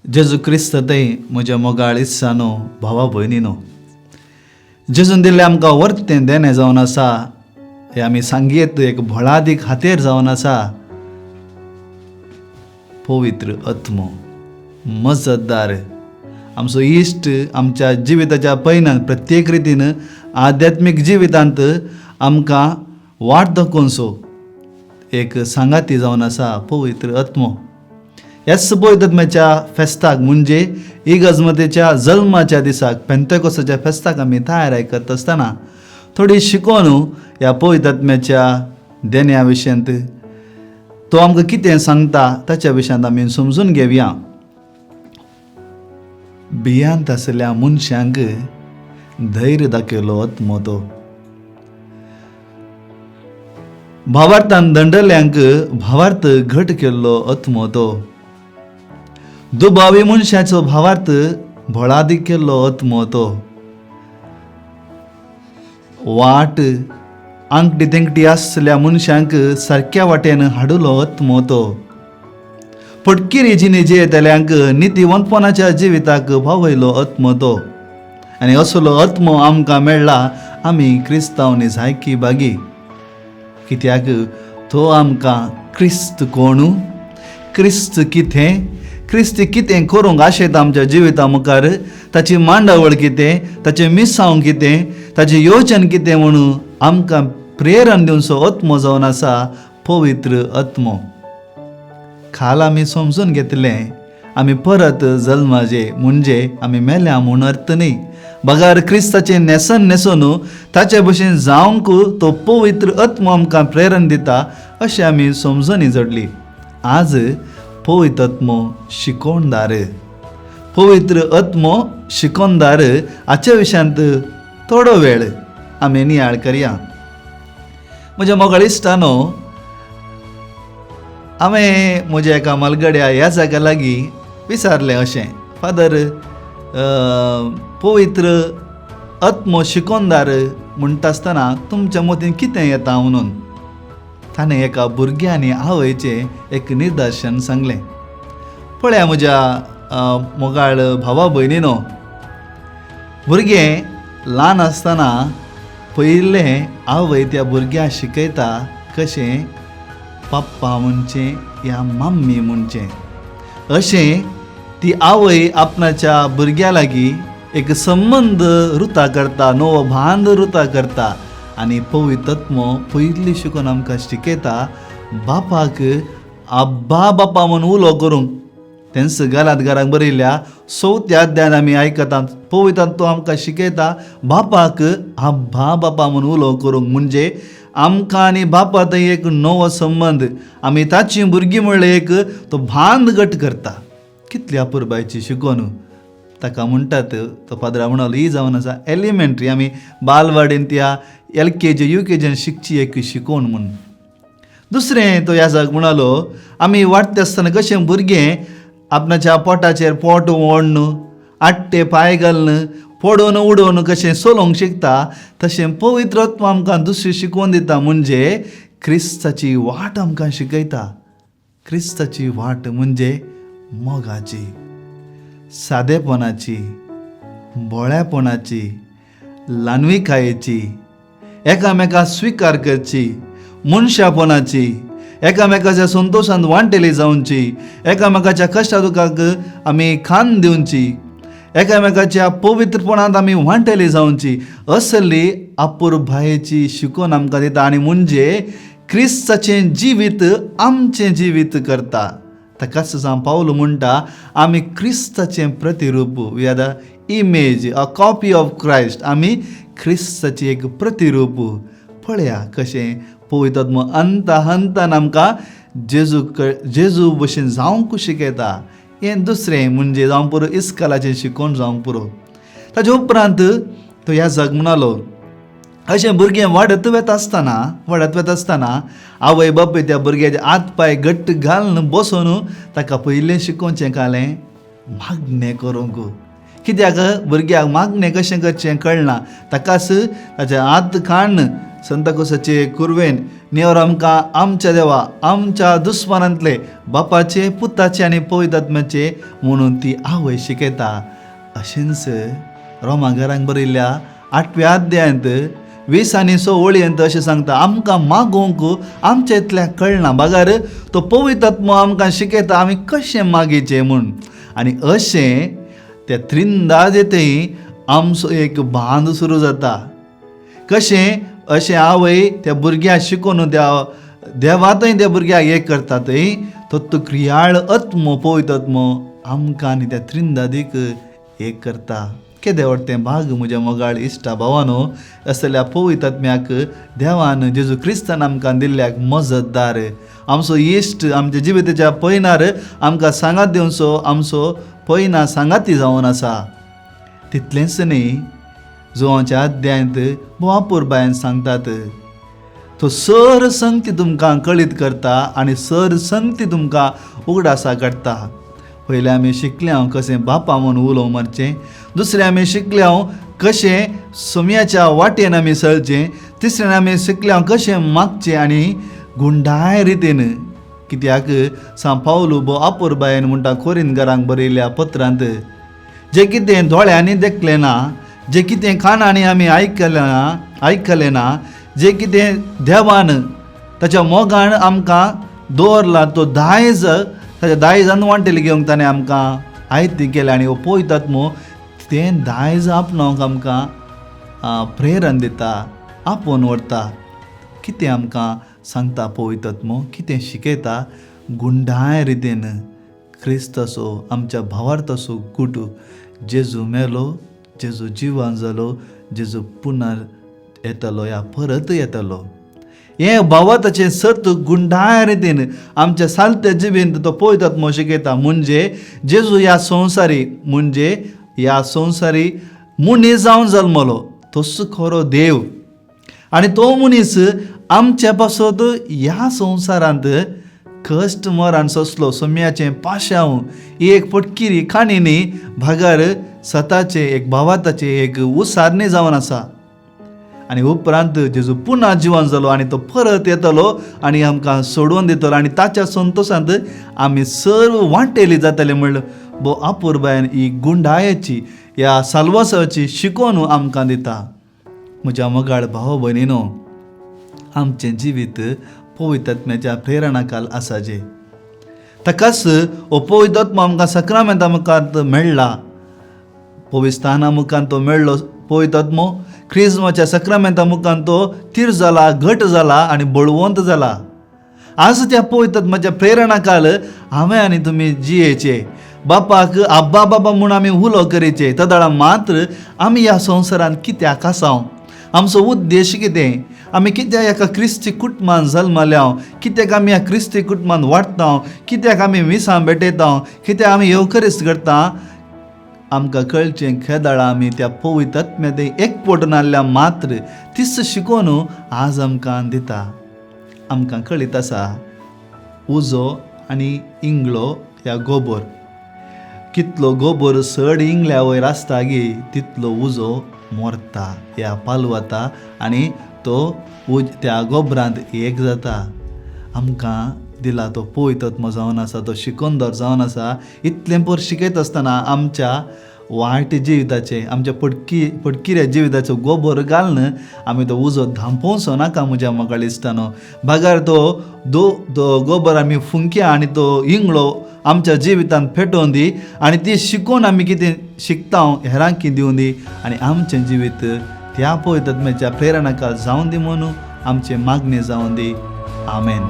जेजू क्रिस्त थंय म्हज्या मोगाळ इत्सानो भावा भयणीनो, जेजून दिल्लें आमकां वर्तें देणें जावन आसा. हें आमी सांगयेत एक भळादीक हातेर जावन आसा. पवित्र आत्मो मजतदार आमचो इश्ट आमच्या जिविताच्या पयनान प्रत्येक रितीन आध्यात्मीक जिवितांत आमकां वाट दाखोवचो एक सांगाती जावन आसा पवित्र आत्मो. ह्याच पवित्र आत्म्याच्या फेस्ताक म्हणजे इगर्जमतेच्या जल्माच्या दिसाक पेंतेकोसाच्या फेस्ताक आमी तयार करता आसतना थोडी शिकोवन ह्या पवित्र आत्म्याच्या देण्या विशयांत तो आमकां कितें सांगता ताच्या विशयांत आमी समजून घेवया. भियांत आशिल्ल्या मनशांक धैर्य दाखयलो आत्मो तो, भावार्थान दंडल्यांक भावार्थ घट केल्लो आत्मो तो, दुबावी मनशाचो भावार्थ भळादीक केल्लो आत्मो तो, वाट आंकटी तेंकटी आसल्या मनशांक सारक्या वाटेन हाडलो आत्मो तो, फटकिरी जिणे जियेतल्यांक नितीवंतपणाच्या जिविताक पावयलो आत्मो तो. आनी असलो आत्मो आमकां मेळ्ळा आमी क्रिस्तांवनी जायकी बागी, कित्याक तो आमकां क्रिस्त कोण, क्रिस्त कितें, क्रिस्त कितें करूंक आशेता आमच्या जिविता मुखार, ताची मांडावळ कितें, ताचें मिसांव कितें, ताचें योजन कितें म्हणून आमकां प्रेरण दिवचो आत्मो जावन आसा पवित्र आत्मो. काल आमी समजून घेतलें आमी परत जल्माचे म्हणजे आमी मेल्या म्हूण अर्थ न्ही, बगार क्रिस्ताचें न्हेसन न्हेसून ताचे भशेन जावंक तो पवित्र आत्मो आमकां प्रेरण दिता अशें आमी समजणी जोडली. आज पवित्र आत्मो शिकोवणदार, पवित्र आत्मो शिकोवणदार हाच्या विशयांत थोडो वेळ आमी नियाळ करया. म्हज्या मोगाळ इश्टानो, हांवें म्हज्या एका मलगड्या ह्या जाग्या लागीं विचारलें अशें, फादर पवित्र आत्मो शिकोवणदार म्हणटा आसतना तुमच्या मतीन कितें येता म्हणून. ताणें एका भुरग्या आनी आवयचें एक निदर्शन सांगलें. पळया म्हज्या मोगाळ भावा भयणीनो, भुरगें ल्हान आसतना पयलें आवय त्या भुरग्यांक शिकयता कशें पप्पा म्हणचें या मम्मी म्हणचें. अशें ती आवय आपणाच्या भुरग्या लागीं एक संबंद रुता करता, नवो बांद रुता करता. आनी पवित्र आत्मो पयलीं शिकोवन आमकां शिकयता बापाक आब्बा बापा म्हूण उलो करूंक. तेंच गालात घराक बरयल्या चवथ्या अध्यायान आमी आयकतात पवित्र आत्मो आमकां शिकयता बापाक आब्बा बापा म्हूण उलो करूंक. म्हणजे आमकां आनी बापा थंय एक नवो संबंद, आमी ताची भुरगीं म्हणल्यार एक तो बांद घट करता. कितली अपुरबायची शिकोवन ताका म्हणटात. तो पाद्रा म्हणलो ही जावन आसा एलिमेंट्री, आमी बालवाडीन त्या एल के जी you के जीन शिकची एक शिकोवन म्हूण. दुसरें तो ह्या जाग म्हणालो आमी वाडटे आसतना कशें भुरगें आपणाच्या पोटाचेर पोट ओडन आट्टे पांय घालून पडोवन उडोवन कशें चलोवंक शिकता, तशें पवित्र आत्मो आमकां दुसरी शिकोवन दिता. म्हणजे क्रिस्ताची वाट आमकां शिकयता. क्रिस्ताची वाट म्हणजे मोगाची, सादेपणाची, भोळेपणाची, ल्हानविकायेची, एकामेका स्विकार करची, मनशापणाची, एकामेकाच्या संतोशान वांटेली जावची, एकामेकाच्या कश्टा दुखाक आमी खान दिवची, एकामेकाच्या पवित्रपणांत आमी वांटेली जावची, असली अपुरबायेची शिकोवन आमकां दिता. आनी म्हणजे क्रिस्ताचें जिवीत आमचें जिवीत करता. ताकाच जावं पावल म्हणटा आमी क्रिस्ताचें प्रतिरूप, we are the image, a copy of Christ. आमी क्रिस्ताचें एक प्रतिरूप. पळया कशें पवित्र आत्मो अंता हंतान आमकां जेजू जेजू भशेन जावंक शिकयता. हें दुसरें म्हणजे जावंक पुरो इस्कालाचें शिकोवन जावंक पुरो. ताचे उपरांत तो ह्या जग म्हणालो अशें भुरगें वाडत वता आसतना, वाडत वता आसतना आवय बापूय त्या भुरग्याचे हात पांय घट्ट घालून बसोवन ताका पयलें शिकोवचें कालें मागणें करूंक. कित्याक भुरग्याक मागणें कशें करचें कळना, ताकाच ताचे हात काडून संताकुसाचे कुरवेन नेवर आमकां आमच्या देवा आमच्या दुस्मानांतले बापाचे पुताचे आनी पवित्र आत्म्याचे म्हणून ती आवय शिकयता. अशेंच रोमा घरांक बरयल्ल्या 8व्या अध्यायांत 20 आनी 6 ओळयेंत अशें सांगता, आमकां मागूंक आमच्या इतल्याक कळना, बगर तो पवित्र आत्मो आमकां शिकयता आमी कशें मागीचें म्हूण. आनी अशें त्या त्रिंदादेतय आमचो एक बांद सुरू जाता. कशें अशें आवय त्या भुरग्याक शिकोवन त्या देवांतय त्या भुरग्याक एक करता थंय तो क्रियाळ आत्मो पवित्र आत्मो आमकां आनी त्या त्रिंदादीक एक करता. केदें व्हड तें भाग म्हज्या मोगाळ इश्टा भावानो, असल्या पवित्र आत्म्याक देवान जेजू क्रिस्तान आमकां दिल्ल्याक मजतदार आमचो इश्ट आमच्या जिविताच्या पयनार आमकां सांगात दिवचो आमचो पयना सांगाती जावन आसा. तितलेंच न्ही, जुवांच्या अध्यायांत बोआपूरबायन सांगतात, तो सर संगती तुमकां कळीत करता आनी सर संगती तुमकां उगडासा काडटा. पयलें आमी शिकले हांव कशें बापा म्हूण उलोवंक मारचें, दुसरें आमी शिकले हांव कशें सोम्याच्या वाटेन आमी चलचें, तिसरें आमी शिकले हांव कशें मागचें आनी गुंडाय रितीन. कित्याक सांव पावलू बो आपुरबायन म्हणटा कोरिंदकारांक बरयल्ल्या पत्रांत, जें कितें दोळ्यांनी देखलें ना, जें कितें कानांनी आमी आयकलें ना, जें कितें देवान ताच्या मोगान आमकां दवरला तो दायज, ताच्या दायजान वांटेल घेवंक ताणें आमकां आयती केलें आनी हो पवित्र आत्मो तें दायज आपणावंक आमकां प्रेरण दिता, आपोवन व्हरता. कितें आमकां सांगता पवित्र आत्मो, कितें शिकयता गुंडाय रितीन क्रिस्ताचो आमच्या भावार्थाचो गुट. जेजू मेलो, जेजू जिवान जालो, जेजू पुनर येतलो या परत येतलो. हें भावार्थाचें सत गुंडाय रितीन आमच्या सालत्या जिबेन तो पवित्र आत्मो शिकयता. म्हणजे जेजू ह्या संवसारी, म्हणजे ह्या संवसारी मनीस जावन जल्मलो, तोच खरो देव आनी तो मनीस आमच्या पासत ह्या संवसारांत कश्ट मरण सोंसलो. सोम्याचें पाशांव ही एक फटकिरी काणी न्ही, भागार सताचें एक भावार्थाचें एक उसारणी जावन आसा. आनी उपरांत जेजू पुना जिवन जालो आनी तो परत येतलो आनी आमकां सोडोवन दितलो आनी ताच्या संतोशांत आमी सर्व वांटेली जातले म्हणलं बो आपुरबायन ही गुंडायेची ह्या साल्वासाची शिकोवन आमकां दिता. म्हज्या मोगाळ भाव भयणीनो, आमचें जिवीत पवित्र आत्म्याच्या प्रेरणाकाल आसा जे ताकाच हो पवित्र आत्मो आमकां सक्रामेंता मुखार मेळ्ळा, पवित्र मुखान तो मेळ्ळो. पवित्र आत्मो क्रिज्माच्या सक्रामेंता मुखान तो थीर जाला, घट जाला आनी बळवंत जाला. आज त्या पवित्र आत्म्याच्या प्रेरणाकाल हांवें आनी तुमी जियेचे, बापाक आब्बा बाबा म्हूण आमी उलो करीचे. तदळा मात्र आमी ह्या संवसारांत कित्याक आसाव, आमचो उद्देश कितें, आमी कित्याक एका क्रिस्ती कुटुंबान जल्मल्या, कित्याक आमी ह्या क्रिस्ती कुटुंबान वाडटा, कित्याक आमी मिसां भेटयता, कित्याक आमी येवकरीस्त करता, आमकां कळचें खेदाळा आमी त्या पवित्र आत्म्या एकवट नासल्या मात्र तीच शिकोवन आज आमकां दिता. आमकां कळीत आसा उजो आनी इंगळो ह्या गोबोर, कितलो गोबोर चड इंगल्या वयर आसता गी तितलो उजो मोरता ह्या पालवता आनी तो त्या गोबरांत एक जाता. आमकां दिला तो पवित्र आत्मो जावन आसा, तो शिकोंदर जावन आसा. इतलें पोर शिकयत आसतना आमच्या वायट जिविताचें, आमच्या पटकिऱ्या जिविताचो गोबोर घालून आमी तो उजो धांपोवचो नाका म्हज्या मोगाळ इश्टानो. बगर तो तो गोबर आमी फुंकया आनी तो इंगळो आमच्या जिवितांत पेटोवन दी आनी ती शिकोवन आमी कितें शिकता हेरांकी दिवन दी आनी आमचें जिवीत त्या पवित्र आत्म्याच्या प्रेरणाकाल जावन दी म्हणून आमचें मागणें जावन दी. आमेन.